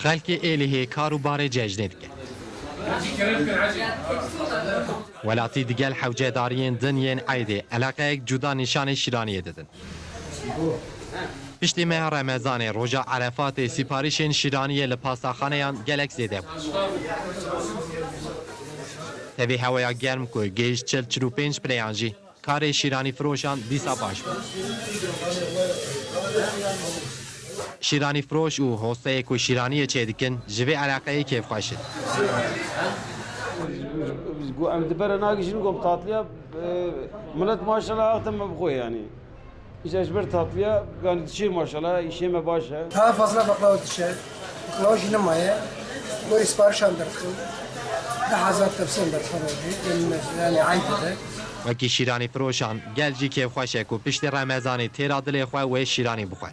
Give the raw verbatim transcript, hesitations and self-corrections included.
Xelkê Êlihê kar û barê cejnê dike. Welatî digel hewcedariyên din yên eydê eleqeyek cuda nîşanê şîraniyê didin. Piştî meha Remezanê, roja Erefatê, sîparîşên şîraniyê li pastaxaneyan gelek zêde bû. Tevî heweya germ ku gihîşt çil çil û pênc pileyan jî, karê şîranîfiroşan dîsa baş bû. Şîranîfiroş û hosteyê ku şîraniyê çêdikin, ji vê eleqeyê kêfxweş in. Ku em di bere nagihîjin ku em tatliya, e, milet maşallah axte me bi xwe yanî. Îşte ji ber tatliya, yanî dişê maşallah, îşê me baş e. Daha fazla baklava düşer. Baklava jî nemaye. Gorî siparişan derdikim. Deh hezar tepsiyan derdikim. Yani ayıp eder. Wekî şîranîfiroşan, gel jî kêfxweş e ku piştî Remezanê têra dilê xwe wê şîranî bixwe.